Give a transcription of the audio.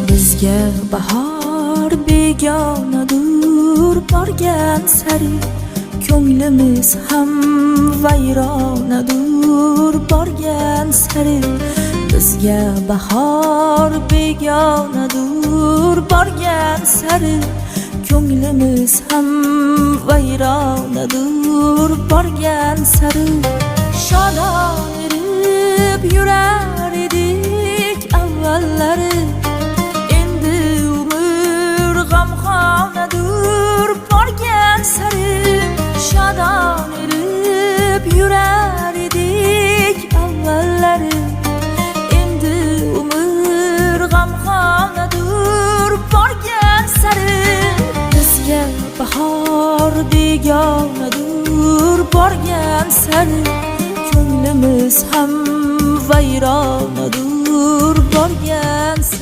Bizga bahor begonadur borgan sari, ko'nglimiz ham vayronadur borgan sari. Bizga bahor begonadur borgan sari, ko'nglimiz ham vayronadur borgan sari. Shodon erib yurar edik avvallari, endi umr g'amxonadur borgan sari. Shodon erib yurar edik avvallari, endi umr g'amxonadur borgan sari. Bizga bahor begonadur borgan sari, ko'nglimiz ham vayronadur borgan sari.